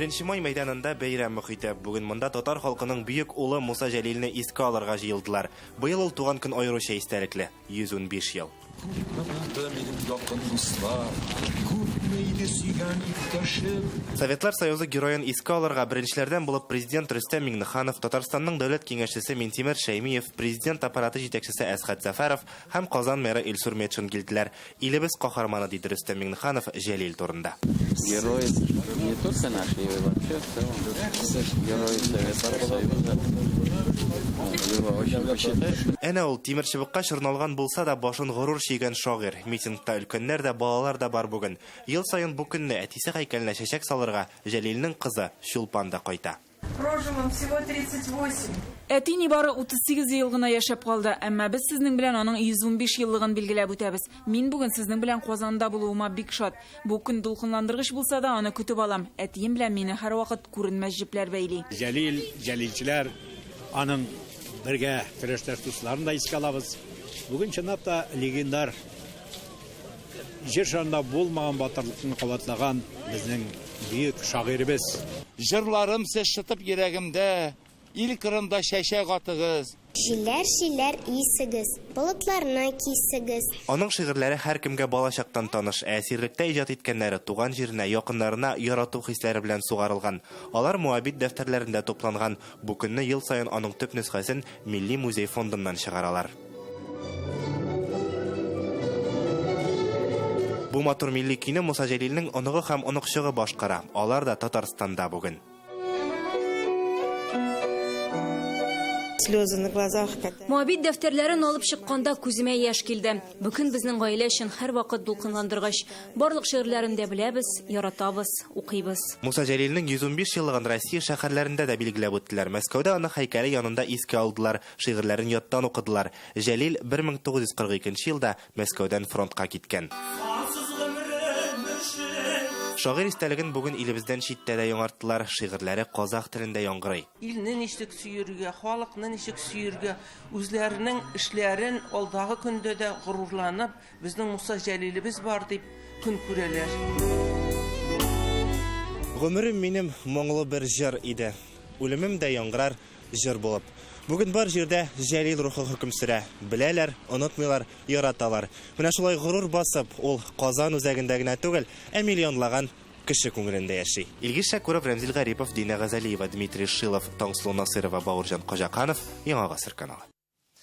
Беренче май мәйданында бәйрәм мохите. Бүген монда татар халкының бөек улы Муса Җәлилне искә алырга җыелдылар. Быел ул туган көн аеруча истәлекле, 115 ел. Күпме булды минем якын дуслар, Күпме иде сөйгән иптәшем. Советлар Союзы героен искә алырга беренчеләрдән булып президент Рөстәм Миңнеханов, Татарстанның дәүләт киңәшчесе Минтимер Шәймиев, президент аппараты җитәкчесе Әсхәт Сәфәров һәм Казан мэры Илсур Метшин килделәр. Илебез каһарманы, диде Рөстәм Миңнеханов Җәлил турында. Герой не только наш, и вообще в целом герой Советского Союза. Его очень почитаешь. Әнә ул тимерчыбыкка чорналган булса да, башын горур чөйгән шагыйрь. Митингта өлкәннәр дә, балалар да бар бүген. Ел саен бу көнне әтисе һәйкәленә чәчәк салырга Җәлилнең кызы Чулпан да кайта. Прожил он всего 38. Әти нибары 38 ел гына яшәп калды, әмма без сезнең белән аның 115 еллыгын билгеләп үтәбез. Мин бүген сезнең белән Казанда булуыма бик шат. Бу көн дулкынландыргыч булса да, аны көтеп алам. Әтием белән мине һәрвакыт күренмәс җепләр бәйли. Җәлил, җәлилчеләр, аның бергә көрәштәш дусларын да искә алабыз. Бүген чынлап та легендар Җир шарында булмаган батырлыкны кабатлаган безнең бөек шагыйребез. Җырларым сез шытып йөрәгемдә, Ил кырында чәчәк атыгыз. Җилләр, җилләр исегез, Болытларны кисегез. Аның шигырьләре һәркемгә балачактан таныш, ә әсирлектә иҗат иткәннәре туган җиренә, якыннарына ярату хисләре белән сугарылган. Алар Моабит дәфтәрләрендә тупланган. Бу көнне ел саен аның төп нөсхәсен Милли музей фондыннан чыгаралар. Бу матур милли көйне Муса Җәлилнең оныгы һәм оныкчыгы башкара. Алар да Татарстанда бүген. Слезы на глазах, когда... Моабит дәфтәрләрен алып чыкканда күземә яшь килде. Бу көн безнең гаилә өчен һәрвакыт дулкынландыргыч. Барлык шигырьләрен дә беләбез, яратабыз, укыйбыз. Муса Җәлилнең 115 еллыгын Россия шәһәрләрендә дә билгеләп үттеләр. Мәскәүдә аны һәйкәле янында искә алдылар, шигырьләрен яттан укыдылар. Җәлил 1942 елда Мәскәүдән фронтка киткән. Шагыйрь истәлеген бүген илебездән читтә дә яңарттылар, шигырьләре казах телендә яңгырый. Илне ничек сөергә, халыкны ничек сөергә, үзләренең эшләрен алдагы көндә дә горурланып, Безнең Муса Җәлилебез бар дип көн күрәләр. Гомерем минем моңлы бер җыр иде. Үлемем дә яңгырар җыр булып. Бүген бар җирдә Җәлил рухы хөкем сөрә. Беләләр, онытмыйлар, яраталар. Менә шулай горур басып, ул Казан үзәгендә генә түгел, ә миллионлаган кеше күңелендә яши. Илгиз Шәкүров, Рәмзил Гарипов, Динә Газалиева, Дмитрий Шилов, Таңсылу Насыйрова, Бауырҗан Каҗаканов, Яңа Гасыр каналы.